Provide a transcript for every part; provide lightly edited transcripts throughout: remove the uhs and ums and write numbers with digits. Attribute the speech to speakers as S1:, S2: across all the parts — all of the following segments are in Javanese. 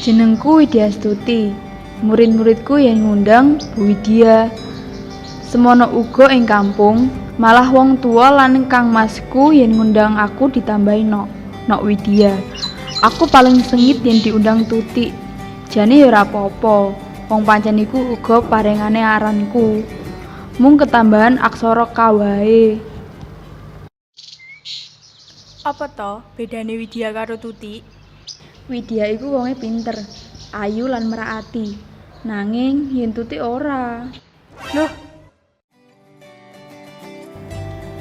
S1: Jenengku Widyastuti. Murid-muridku yen ngundang Bu Widya. Semono uga ing kampung, malah wong tuwa lan kangmasku yen ngundang aku ditambahi Nok, Nok Widya. Aku paling sengit yen diundang Tuti. Jane ya ora apa-apa, wong pancen iku uga parengane aranku. Mung ketambahan aksara K wae.
S2: Apa to bedane Widya karo Tuti?
S1: Widya iku wonge pinter, ayu lan merak ati. Nanging yen Tuti ora.
S2: Loh,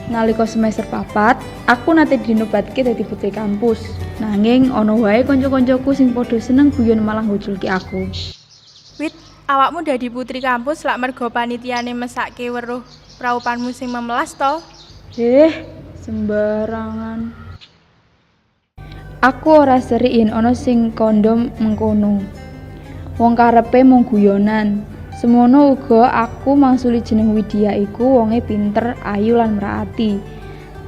S1: Nalika semester 4, aku nate dinobatke dadi putri kampus. Nanging ana wae kanca-kancaku sing padha seneng guyon malah nguculke aku.
S2: Wit, awakmu dadi putri kampus lak mergo panitiane mesake weruh praupanmu sing memelas to?
S1: Eh, sembarangan. Aku ora serik yen ana sing kandha mengkono. Wong karepe mung guyonan. Semono uga aku mangsuli jeneng Widya iku wonge pinter, ayu lan merak ati.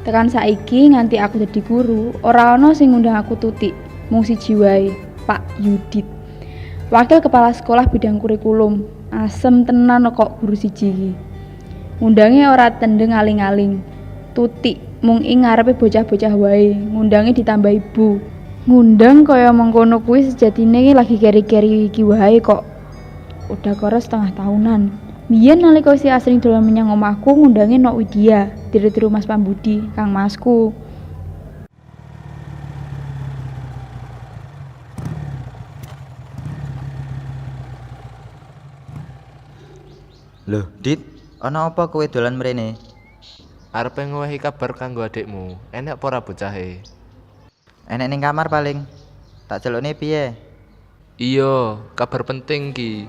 S1: Tekan saiki nganti aku dadi guru, ora ana sing ngundang aku Tuti. Mung siji wae, Pak Yudit. Wakil kepala sekolah bidang kurikulum. Asem tenan kok guru siji iki. Ngundange ora tendeng aling-aling. Tuti mung ing ngarepe bocah-bocah wae, ngundange ditambahi Bu. Ngundang kaya mengkono kuwi sejatine lagi keri-keri iki wae kok. Udah karo setengah tahunan. Biyen nalika isih asring dolan menyang omahku ngundange Nok Widya, tiru-tiru Mas Pambudi, kang masku.
S3: Loh, Dit, ana apa kowe dolan mrene?
S4: Arepe ngewehi kabar kanggo adikmu. Enek apa ora bocahe?
S3: Enek ning kamar paling. Tak celukne piye?
S4: Iya, kabar penting ki.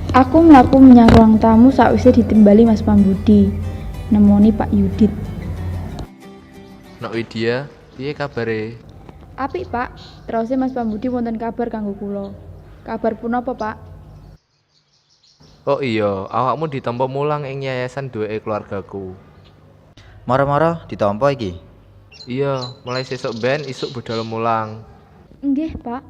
S1: Aku mlaku menyang ruang tamu sakwise ditimbali Mas Pambudi, nemoni Pak Yudit.
S4: Nok Widya, piye kabare?
S1: Apik, Pak. Terose Mas Pambudi wonten kabar kanggo kula. Kabar punapa, Pak?
S4: Oh iya, awakmu ditampa mulang ing yayasan duweke keluargaku.
S3: Moro-moro ditampa iki.
S4: Iya, mulai sesuk ben isuk budal mulang.
S1: Nggih, Pak.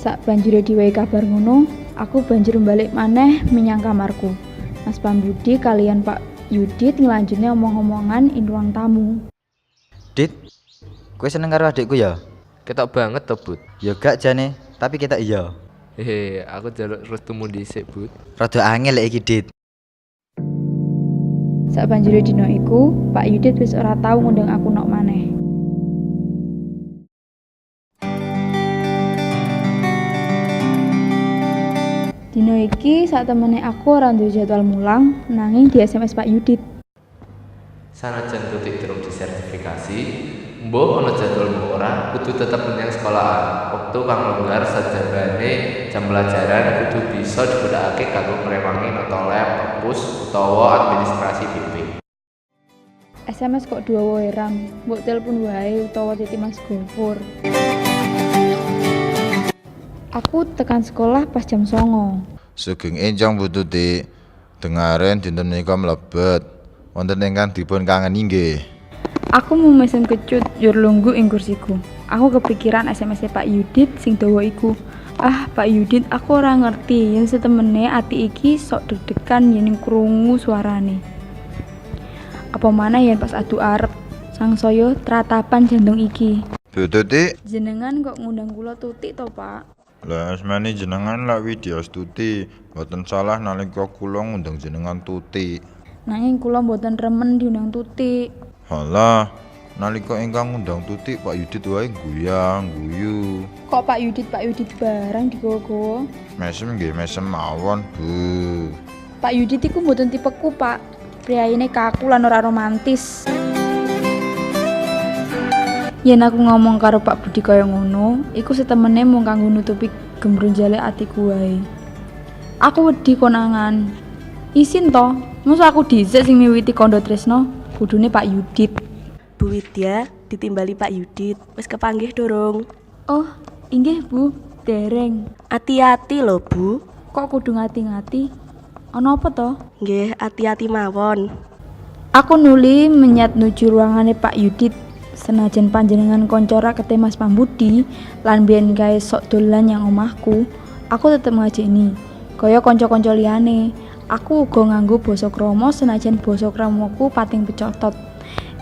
S1: Sak banjure diwehi kabar ngono, aku banjur balik maneh menyang kamarku. Mas Pambudi kalian Pak Yudit nglanjutne omong-omongan ing ruang tamu.
S3: Dit, kowe seneng karo adikku ya?
S4: Ketok banget to, Bud.
S3: Ya gak jane, tapi ketok iya.
S4: Hehe, aku njaluk restumu dhisik, Bud.
S3: Rada angel lek iki, Dit.
S1: Sak banjure dina iku, Pak Yudit wis ora tau ngundang aku nok maneh. Dina iki sak temene aku ora duwe jadwal mulang, nanging di SMS Pak Yudit.
S4: Sanajan Tuti durung disertifikasi, mbuh ana jadwal mbuh ora, kudu tetep menyang sekolahan. Wektu kang longgar sajabane jam pelajaran kudu bisa digunakake kanggo ngrewangi nata lab, perpus utawa administrasi BP.
S1: SMS kok dawa wae Ram, mbok telepon wae utawa titip Mas Gofur. Aku tekan sekolah pas jam 09.00.
S5: Sugeng enjang Bu Tuti. Dengaren dinten menika mlebet. Wonten ingkang dipun kangeni nggih.
S1: Aku mung mesem kecut njur lungguh ing kursiku. Aku kepikiran SMS-e Pak Yudit sing dawa iku. Ah, Pak Yudit, aku ora ngerti yen setemene ati iki sok deg-degan yen krungu suarane. Apa maneh yen pas adu arep, sangsaya tratapan jantung iki.
S5: Bu Tuti,
S1: Jenengan kok ngundang kula Tuti to, Pak?
S5: lha asmane jenengan lak Widyastuti. Mboten salah nalika kula ngundang jenengan Tuti.
S1: Nanging kula mboten remen diundang Tuti.
S5: Halah, nalika ingkang ngundang Tuti Pak Yudit wae guyang guyu.
S1: Kok Pak Yudit Pak Yudit barang digowo-gowo?
S5: Mesem nggih mesem mawon, Bu.
S1: Pak Yudit iku mboten tipeku, Pak. Priyayine kaku lan ora romantis. Yen aku ngomong karo Pak Budi kaya ngono, iku setemene mung kanggo nutupi gembrunjale atiku wae. Aku wedi konangan. Isin to, mosok aku dhisik sing miwiti kandha tresno, kudune Pak Yudit.
S6: Bu Widya ditimbali Pak Yudit, wis kepanggih durung?
S1: Oh, inggih Bu, dereng.
S6: Ati-ati lho, Bu.
S1: Kok kudu ngati-ngati? Ana apa to?
S6: Nggih, ati-ati mawon.
S1: Aku nuli menyat nuju ruangane Pak Yudit. Senajan panjenengan kanca rakete Mas Pambudi lan biyen kae sok dolan nyang omahku, aku tetep ngajeni. Kaya kanca-kanca liyane, aku uga nganggo basa krama senajan basa kramaku pating pecotot.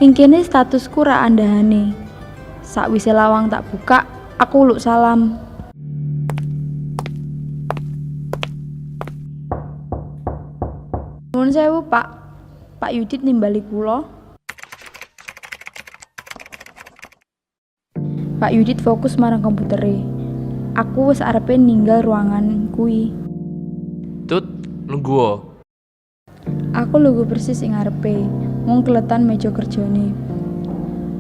S1: Ing kene statusku ra andhahane. Sakwise lawang tak buka, aku uluk salam. Nuwun sewu, Pak. Pak Yudit nimbali kula. Pak Yudit fokus marang komputere. Aku wis arepe ninggal ruangan kuwi.
S4: Tut, lungguh.
S1: Aku lungguh persis ing ngarepe, mung keletan meja kerjane.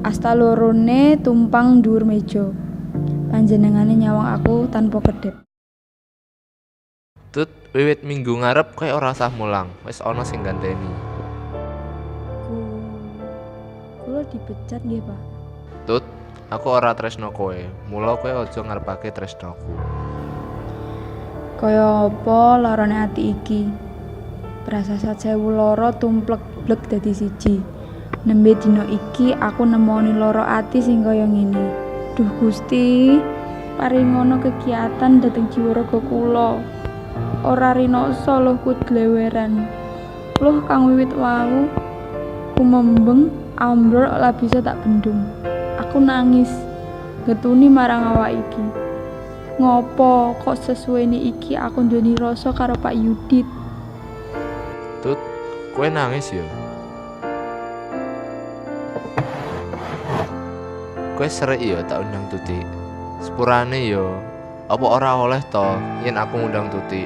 S1: Asta lorone tumpang dhuwur meja. Panjenengane nyawang aku tanpa kedhep.
S4: Tut, wiwit minggu ngarep kowe ora usah mulang, wis ana sing ganteni.
S1: Kula dipecat nggih, Pak.
S4: Tut, aku ora tresno kowe, mula kowe aja ngarepake tresnoku.
S1: Kaya apa larane ati iki? Prasasat sewu lara tumplek blek dadi siji. Nembe dina iki aku nemoni lara ati sing kaya ngene. Duh Gusti, paringono kegiatan dhateng jiwa raga kula. Ora rinaksa luhku dleweran. Luh kang wiwit wau kumembeng ambrol ora bisa tak bendung. Aku nangis, getuni marang awak iki. Ngopo kok sesuwene iki aku nduweni rasa karo Pak Yudit?
S4: Tut, kowe nangis ya? Kowe serik ya tak undang Tuti. Sepurane ya, apa ora oleh to yen aku ngundang Tuti?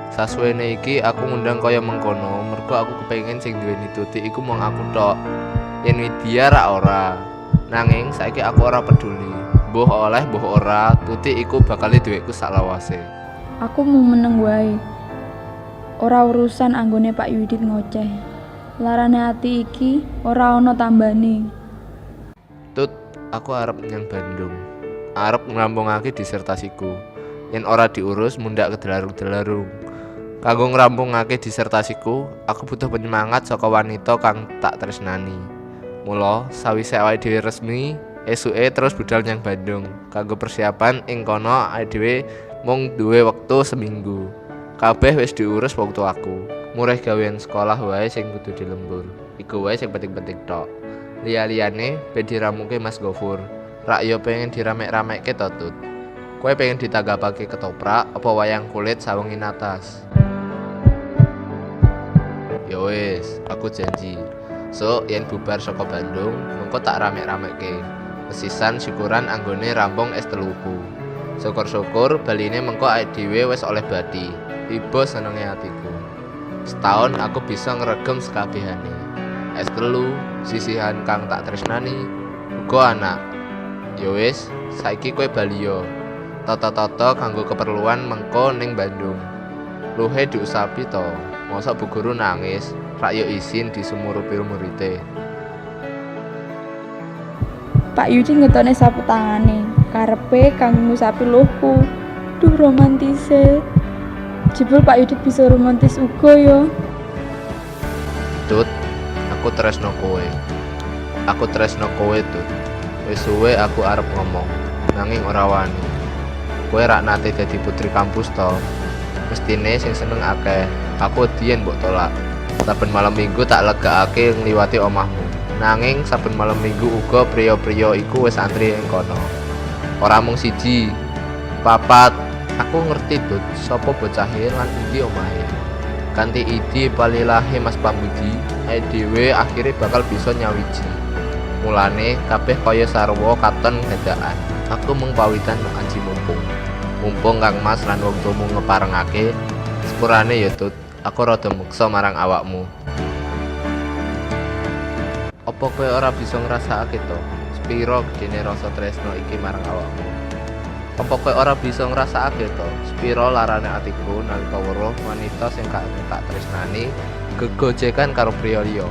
S4: Sasuwene iki aku ngundang kaya mengkono mergo aku kepengin sing duweni Tuti iku mung aku tok. Yen Widya ra ora. Nanging saiki aku ora peduli. Mbuh oleh mbuh ora, Tuti iku bakal duweku saklawase.
S1: Aku mung meneng wae. Ora urusan anggone Pak Yudit ngoceh. Larane ati iki ora ana tambane.
S4: Tut, aku arep menyang Bandung. Arep ngrampungake disertasiku. Yen ora diurus mundhak kedelarung-delarung. Kanggo ngrampungake disertasiku, aku butuh penyemangat saka wanita kang tak tresnani. Mula sawise awake dhewe resmi, esuke terus budal nyang Bandung. Kanggo persiapan ing kono awake dhewe mung duwe wektu seminggu. Kabeh wis diurus wong tuaku. Murih gawean sekolah wae sing kudu dilembur. Iku wae sing penting-penting tok. Liya-liyane ben diramuke Mas Gofur. Rak yo pengen diramek-ramekke to, Tut. Kowe pengen ditanggapake ketoprak apa wayang kulit sawengi natas? Ya wis, aku janji. Sok yen bubar saka Bandung, mengko tak ramek-ramekke. Pesisan syukuran anggone rampung S3ku. Syukur-syukur baline mengko awake dhewe wis oleh bati. Iba senenge atiku. Setahun aku bisa ngregem sekabehane. S3, sisihan kang tak tresnani, uga anak. Ya wis, saiki kowe bali yo. Tata-tata kanggo keperluan mengko ning Bandung. Luhe diusapi to. Mosok bu guru nangis, rak yo isin disumurupi murite.
S1: Pak Yudit ngetone sapu tangane, karepe kanggo ngusapi luhku. Duh romantise. Jebul Pak Yudit bisa romantis uga ya.
S4: Tut, aku tresno kowe. Aku tresno kowe, Tut. Wis suwe aku arep ngomong, nanging ora wani. Kowe rak nate dadi putri kampus to. Mestine sing seneng akeh. Aku wedi mbok tolak. Saben malam minggu tak legakake ngliwati omahmu. Nanging saben malam minggu uga priya-priya iku wis antri ing kono. Ora mung siji, papat. Aku ngerti, Tut, sapa bocahe lan endi omahe. Kanthi idi palilahe Mas Pambudi, awake dhewe akhire bakal bisa nyawiji. Mulane kabeh kaya sarwa katon dadakan. Aku mung pawitan aji mumpung. Mumpung Kang Mas lan wong tuamu ngeparengake, sepurane ya, Tut. Aku rada meksa marang awakmu. Apa kowe ora bisa ngrasakake to? Sepiro gedene rasa tresno iki marang awakmu? Apa kowe ora bisa ngrasakake to? Sepiro larane atiku nalika weruh wanita sing tak tresnani gegojekan karo priya liya.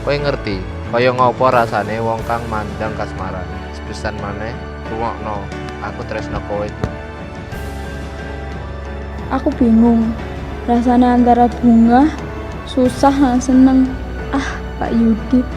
S4: Kowe ngerti kaya ngopo rasane wong kang mandang kasmaran. Sepisan maneh rungokno, aku tresno kowe.
S1: Aku bingung. Rasane antara bungah, susah lan seneng. Ah, Pak Yudit.